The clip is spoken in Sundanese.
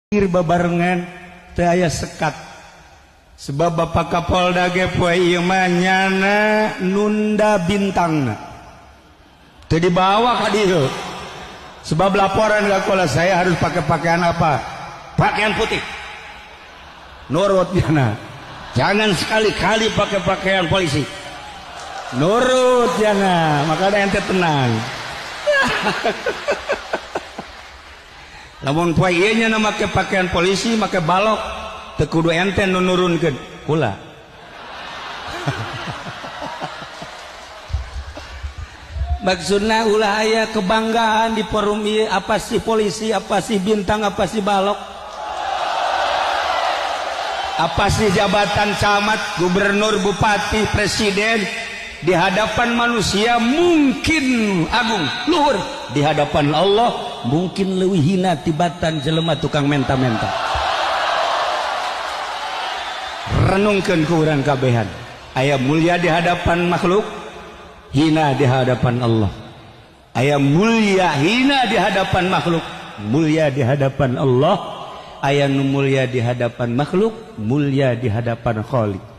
Babarengan teu aya sekat sebab Bapak Kapolda ge poe ieu mah nyana nunda bintangna teu dibawa ka dieu sebab laporan ka kula saya harus pakai pakaian apa, pakaian putih nurut nyana, jangan sekali-kali pakai pakaian polisi, nurut nyana, makanya ente tenang. Lamun poe ieu nya make pakaian polisi, make balok, teu kudu ente nu nurunkeun, kula. Maksudna ulah aya kebanggaan di forum ieu, apa sih polisi, apa sih bintang, apa sih balok, apa sih jabatan camat, gubernur, bupati, presiden. Di hadapan manusia mungkin agung luhur, di hadapan Allah mungkin leuwih hina tibatan jelema tukang menta-menta. Renungkeun ku urang kabehan, aya mulia di hadapan makhluk, hina di hadapan Allah. Aya mulia hina di hadapan makhluk, mulia di hadapan Allah. Aya nu mulia di hadapan makhluk, mulia di hadapan Khalik.